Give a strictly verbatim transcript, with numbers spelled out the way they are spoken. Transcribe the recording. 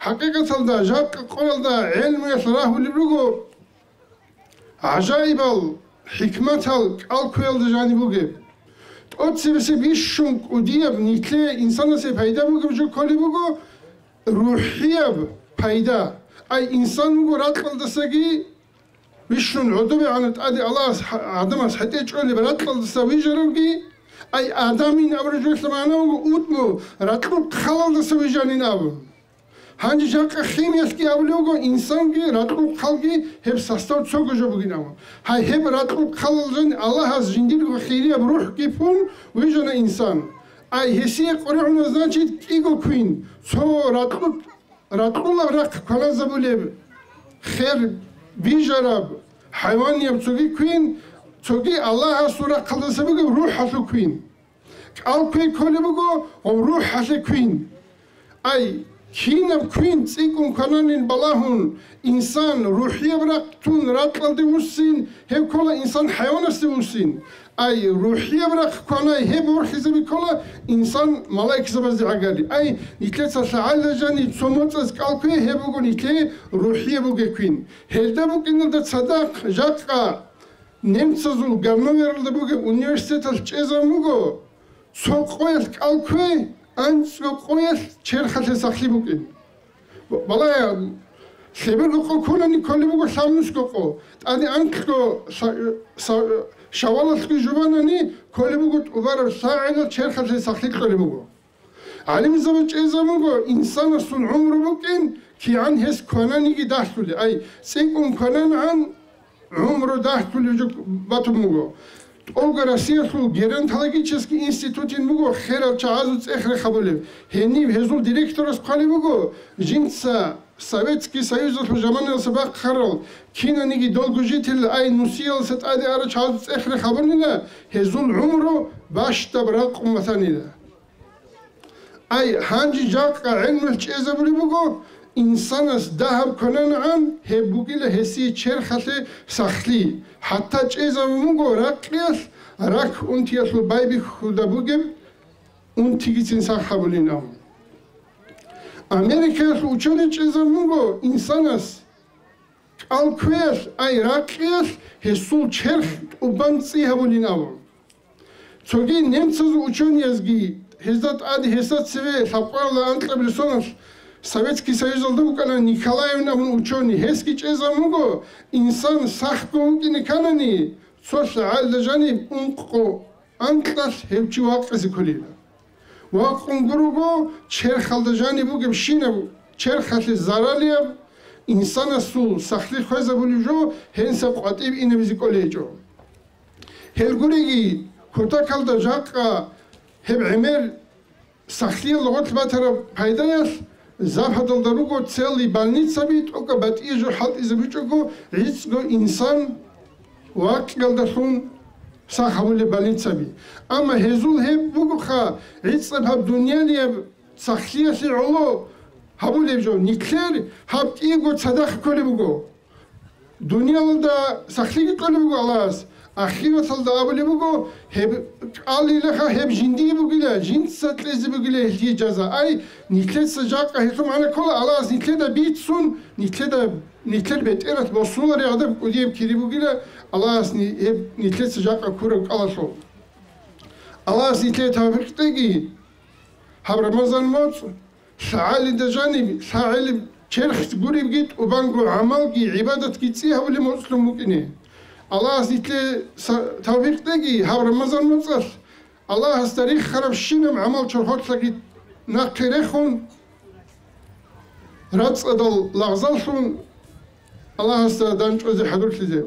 ХӀакъикъаталда, жакъа къоялда гӀелмуялъ рагьулеб руго гӀажаибал хӀикматал кӀал кквеялда жаниб бугеб. ТӀоцебесеб бищун кӀудияб нилъее инсанасе пайда бугеб жо кколеб буго рухӀияб пайда. Ай, инсан вуго ракьалдасаги бищун гӀодобегӀанаб тӀаде Аллагьас гьа-, гӀадамас хӀетӀе чӀолеб ракьалдаса вижаравги, ай, Адамин абураб жоялъа магӀна вуго удму ракьул хъалалдаса вижанин абун. Гьанже жакъа химиялъги абулев вуго, инсанги ракьул хъалги гьеб состав цого жо бугин абун. Гьай, гьеб ракьул хъалалда жани Аллагьас жиндирго хирияб рухӀги пун вижана инсан. Ай, гьесие къваригӀуна, значит, кӀиго квин, цо ракьул-, ракьулаб рахъ кваназабулеб, хер бижараб, хӀайванияб цоги квин, цоги Аллагьасул рахъалдаса бугеб рухӀалъул квин. КӀал кквей кколеб буго гъоб рухӀалъе квин. Ай, кинаб квин цӀикӀкӀун квананин балагьун, инсан рухӀияб рахъ тун ракьалде вуссин, гьев ккола инсан хӀайванасде вуссин. Ай, рухӀияб рахъ кванай гьеб борхизаби ккола инсан малаикзабазде гӀагали. Ай, нилъеца лъагӀалда жани цо моцӀаз кӀал кквей, гьеб буго нилъее рухӀияб бугеб квин. Гьелда букӀиналда цадахъ жакъа немцазул Ганновералда бугеб университеталъ чӀезабун буго, цо къоялъ кӀал кквей, анцӀго къоялъ черхалъе сахлъи букӀин. Балагье, лъеберго къо ккунани кколеб буго лъабнусго къо, тӀаде анкьго лъа-, са-, шавалалъги жубанани кколеб буго тӀубараб лъагӀелал черхалъе сахлъи кьолеб буго. ГӀалимзаби чӀезабун буго, инсанасул гӀумру букӀин, кигӀан гьес квананиги дагьлъулеб. Ай, цӀикӀкӀун кванангӀан гӀумру дагьлъулеб жо батун буго. ТӀолго Россиялъул геронтологический институтин буго херал чагӀазул цӀех-рех гьабулеб. Гьениб гьезул директорас хъвалеб буго, жинца Советский Союзалъул заманаялдаса бахъарал кинаниги долгожитель, ай, нусиялдаса тӀаде арал чагӀазул цӀех-рех гьабунила, гьезул гӀумру бащдаб ракъун батанила. Ай, гьанже жакъа гӀелмуялъ чӀезабулеб буго, инсанас дагьаб кванангӀан гьеб бугила гьесие черхалъе сахлъи, хӀатта чӀезабун буго ракъиялъ рак унтиялъул байбихьуда бугеб унтигицин сах гьабулин абун. Америкаялъул ученый чӀезабун буго инсанас кӀал кквеялъ, ай, ракъиялъ гьесул черх тӀубан цӀи гьабулин абун. Цоги немцазул учёниязги, гьезда тӀаде гьесда цеве лъабкъоялда анкьабилеб соналъ Советский Союзалда вукӀана Николаевин абун учёный, гьесги чӀезабун буго, инсан сахго вукӀине кканани, цо лъагӀалда жаниб ункъо анкьалъ гьев чи вакъизе кколила. Вакъун гурого, черхалда жаниб бугебщинаб черхалъе заралияб, инсанасул сахлъи хвезабулеб жо гьенса къватӀиб инабизе кӀолей гьечӀо. Гьел гуриги, кутакалда жакъа гьеб гӀемер сахлъиялда гъорлъ батараб пайдаялъ, Западалда руго целый больницаби, тӀокӀаб батӀие жо хӀалтӀизабичӀого, гӀицӀго инсан вакъиялдалъун сах гьабулеб больницаби. Амма гьезул гьеб бугоха, гӀицӀаб гьаб дуниялияб сахлъиялъе гӀоло гьабулеб жо, нилъер гьаб кӀиго цадахъ кколеб буго. Дуниялалда сахлъиги кьолеб буго Аллагьас, ахираталда абулеб буго, гьеб кӀалилаха, гьеб жиндие бугила, жинца кьезе бугила гьелъие жаза. Ай, нилъеца жакъа гьелъул магӀна ккола, Аллагьас нилъеда бицун, нилъеда, нилъер бетӀералъ босулареб гӀадаб кӀудияб кири бугила, Аллагьас ни-, гьеб нилъеца жакъа ккураб кӀалалъул. Аллагьас нилъее тавфикъ кьеги, гьаб Рамазан моцӀ, лъагӀалида жаниб, лъагӀалиб черх гуребги, тӀубанго гӀамалги, гӀибадатги цӀи гьабулеб моцӀлъун букӀине. Аллагьас нилъее са-, тавфикъ кьеги, гьаб Рамазан моцӀалъ Аллагьасда риххарабщинаб гӀамал чорхолъаги нахъе рехун, рацӀцӀадал лагъзаллъун, Аллагьасда дандчӀвазе хӀадурлъизе.